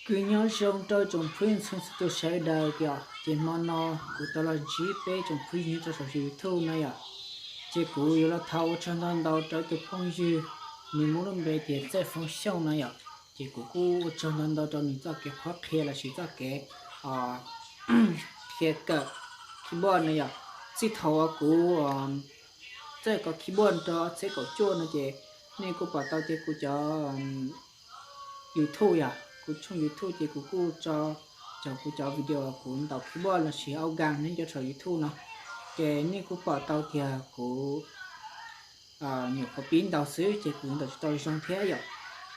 Kuv nyob zoo rau tsoom phooj ywg txhua txhua tus sawv daws yom, ces hmo no kuv tau los ntsib peb tsoom phooj ywg nyob rau saum YouTube no yom. Ces kuv yuav los thov ua tsaug ntau ntau rau ib tug phooj ywg, nws muab lub npe tias Txawj Foom Xyooj no yom. Ces kuv kuj ua tsaug ntau ntau rau nws txoj kev qhuab qhia lossis txoj kev qhia kawm keyboard no yom. Txij thaum uas kuv txawj kov keyboard rau ob txhiab kaum cuaj no ces nej kuj pom tau tias kuv cov YouTube yom, kuv tshooj YouTube ces kuv kuj tso cov kuv cov video kuv ntaus keyboard lossis organ nyob rau saum YouTube no. Ces nej kuj pom tau tias kuv nyuam qhuav pib ntaus xwb ces kuv ntaus tsis tau zoo thiab yom.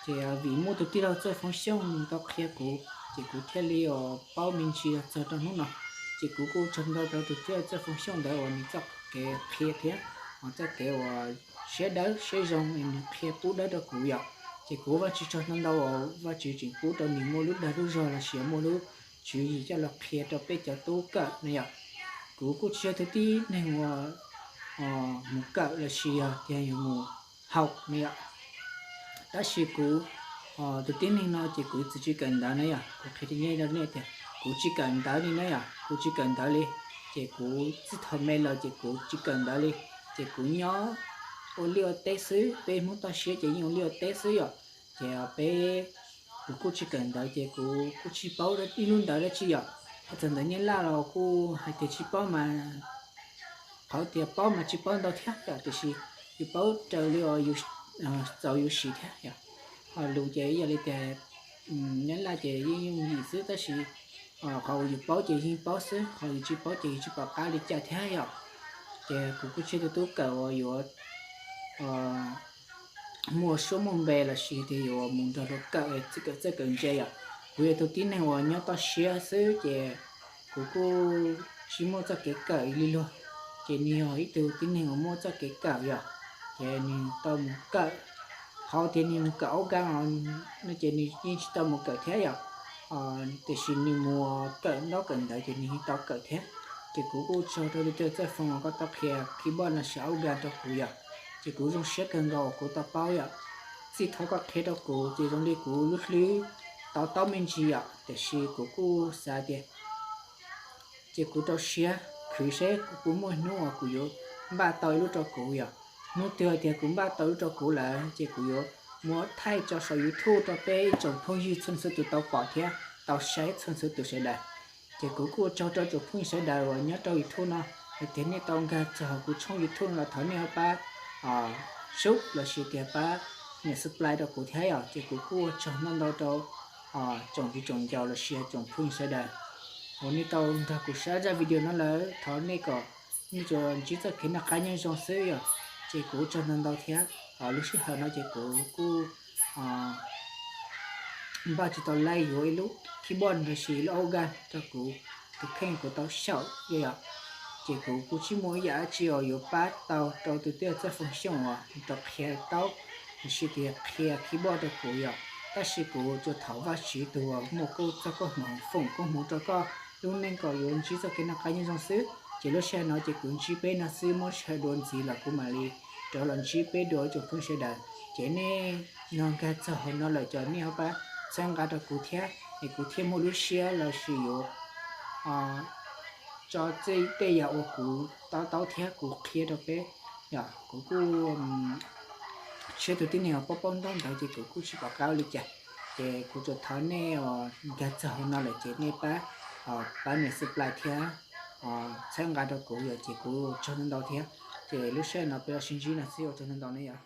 Ces vim muaj tus tij laug Txawj Foom Xyooj nws tau qhia kuv ces kuv thiaj li paub me ntsis los txog rau hnub no. Ces kuv kuj ua tsaug ntau rau tus tij laug Txawj Foom Xyooj ntawd uas nws txoj kev qhia thiab txoj kev uas siab dawb siab zoo nws qhia pub dawb rau kuv yom. Ces kuv Vajtswv tsaug ntau ntau uas Vajtswv tseem pub rau nws muaj lub dag lub zog lossis muaj lub tswv yim coj los qhia rau peb cov tub kawm no yom. Kuv kuj tsis yog tus tib neeg uas mus kawm lossis yog tias yuav mus haus no yom. Tab sis kuv tus tib neeg no ces kuv txawm tsis kawm ntawv na yom, kuv qhia rau nej tias kuv tsis kawm ntawv li na yom, kuv tsis kawm ntawv li. Ces kuv txij thaum me los ces kuv tsis kawm ntawv li. Ces kuv nyob ua liaj ua teb xwb, peb Hmoob toj siab ces yeej ua liaj ua teb xwb yom. Ces peb, kuv kuj tsis kawm ntawv ces kuv kuj tsis paub ib lub ntawv dab tsi yom. Hais txog ntawv Nyab Laj los kuj hais tias tsis paub mas, qhov tias paub mas tsis paub ntau thiab yom, tiam sis yus paub raws li uas yus txaus yus siv thiab yom. Ho lus ces yog li tias Nyab Laj ces yeej yooj yim xwb tab sis qhov uas yus paub ces yeej paub xwb, qhov yus tsis paub ces yus tsis pom qab li cas thiab yom. Ces kuv kuj tsis yog tus tub kawm uas yuav muaj suab muaj npe lossis tias yuav mus nrog luag kawm txawj kawm ntse yom. Kuv yog tus tib neeg uas nyob toj siab xwb ces kuv kuj tsis muaj txoj kev kawm li luag. Ces nws yog ib tug tib neeg uas muaj txoj kev kawm yom, ces nws tau mus kawm. Qhov tias nws mus kawm organ no ces nws yeej tsis tau mus kawm thiab yom. Tiam sis nws mus kawm ntaub kawm ntawv ces nws yeej tau kawm thiab. Ces kuv kuj tsaug rau tus tij laug Txawj Foom uas koj tau qhia keyboard lossis organ rau kuv yom. Ces kuv zoo siab kawg nkaus uas kuv tau paub yom. Txij thaum koj qhia rau kuv ces zoo li kuv lub hlwb to taub me ntsis yom, tiam sis kuv kuj xav tias ces kuv rau siab khwv seb kuv puas muaj hnub uas kuv yuav npaj tau ib lub rau kuv yom. Hnub twg tias kuv npaj tau ib lub rau kuv lawm ces kuv yuav muab thaij tso saum YouTube rau peb tsoom phooj ywg txhua txhua tus tau pom thiab tau saib txhua txhua tus sawv daws. Ces kuv kuj ua tsaug rau tsoom phooj ywg sawv daws uas nyob rau YouTube no, hais tias nej tau nkag txog kuv tshooj YouTube no los thov nej ho pab sub lossis tias pab nias subscribe rau kuv thiab yom. Ces kuv kuj ua tsaug ntau ntau rau tsoom viv tsoom ncaus lossis tsoom phooj ywg sawv daws uas nej tau nrog kuv saib zaj video no lawm, thov nej kom nej tsuas ntsib txoj kev noj qab nyob zoo xwb yom. Ces kuv ua tsaug ntau ntau thiab. Lub sij hawm no ces kuv kuj npaj tsis tau li yuav ib lub keyboard lossis ib lub organ rau kuv tus kheej kuv tau xyaum yom. Ces kuv kuj tsis muaj ib yam dab tsi uas yuav pab tau rau tus tij laug Txawj Foom Xyooj uas tau qhia taub lossis tias qhia keyboard rau kuv yom. Tab sis kuv tsuas thov Vajtswv tus uas muaj koob txoj koob hmoov foom koob hmoov rau koj lub neej kom yuav ntsib txoj kev noj qab nyob zoo xwb. Ces lub sij hawm no ces kuv ntsib peb no xwb, muab sij hawm dua ntxiv los kuv mam li rov los ntsib peb dua tsoom phooj ywg sawv daws. Ces nej no nkag txog hauv no lawm ces nej ho pab txhawb nqa rau kuv thiab es kuv thiaj muaj lub siab lossis yuav tso txij tej yam uas kuv to taub thiab kuv qhia rau peb yom. Kuv kuj tsis yog tus tib neeg uas paub paub ntaub ntawv ces kuv kuj tsis pom qab ua li cas. Ces kuv tsuas thov nej nkag txog hauv no lawm ces nej pab, pab nias subscribe thiab txhawb nqa rau kuv yom, ces kuv ua tsaug ntau ntau thiab. Ces lub sij hawm no peb los sib ntsib no xwb, ua tsaug ntau ntau ne yom.